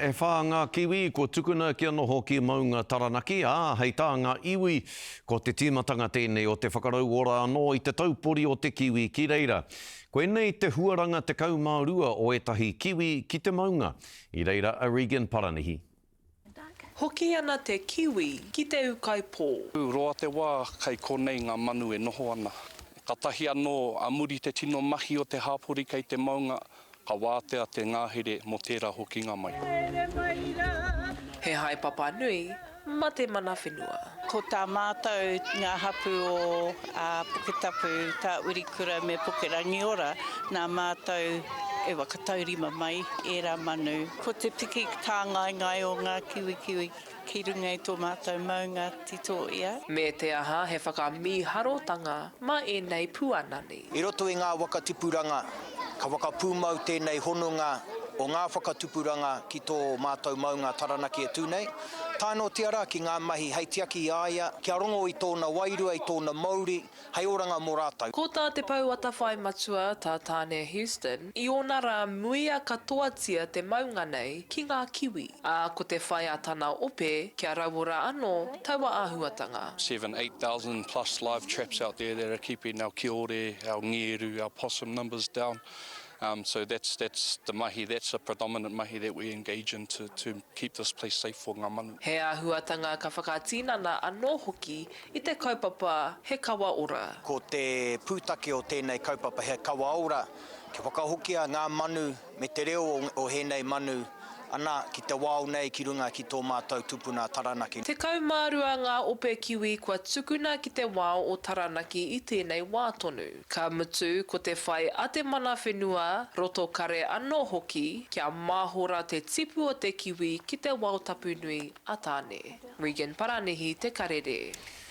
E whā ngā kiwi kua tukuna kia noho ki Maunga Taranaki, ā, hei tā ngā iwi, ko te tīmatanga tēnei o te whakarauora anō i te taupori o te kiwi ki reira. Koinei te huaranga 12 o ētahi kiwi ki te maunga. I reira a Regan Paranihi. Hoki ana te kiwi ki te ūkaipō. Roa te wā kei konei ngā manu e noho ana. Katahi anō a muri te tino mahi o te hāpori kei te maunga, Ka wātea te ngahere mō tērā hokinga mai. He haepapa nui ma te mana whenua. Ko tā mātou ngā hapū o Puketapu, tā Urikura me Pukerangiora, nā mātou e whakataurima mai ērā manu. Ko te piki tāngaengae o ngā kiwikiwi ki runga i tō mātou maunga tito ia. Me te aha he whakamīharotanga mā ēnei puanani. I roto i ngā whakatipuranga, ka whakapūmau tēnei hononga o ngā whakatupuranga ki tō mātou maunga Taranaki e tū nei, tae noatia rā ki ngā mahi hei tiaki i a ia, kia rongo i tōna wairua, i tōna mouri, hei oranga mō rātou. Ko tā Te Pou Atawhai Matua, tā Tāne Houston, i ōna rā muia katoatia te maunga nei ki ngā kiwi, ā, ko te whai a tana ope kia rauora anō taua āhuatanga. Seven, 8,000 plus live traps out there that are keeping our kiore, our ngeru, our possum numbers down. Um, so that's, that's the mahi, that's a predominant mahi that we engage in to, to keep this place safe for ngā manu. He āhuatanga ka whakatinana anō hoki i te kaupapa He Kawa Ora. Ko te pūtake o tēnei kaupapa He Kawa Ora, kia whakahokia ngā manu me te reo o hēnei manu, ana, ki te wao nei ki runga ki tō mātou tupuna Taranaki. 12 ngā ope kiwi kua tukuna ki te wao o Taranaki i tēnei wā tonu. Ka mutu, ko te whai a te mana whenua, roto kare anō hoki, kia māhora te tipu o te kiwi ki te wao tapu nui a Tāne. Regan Paranihi Te Karere.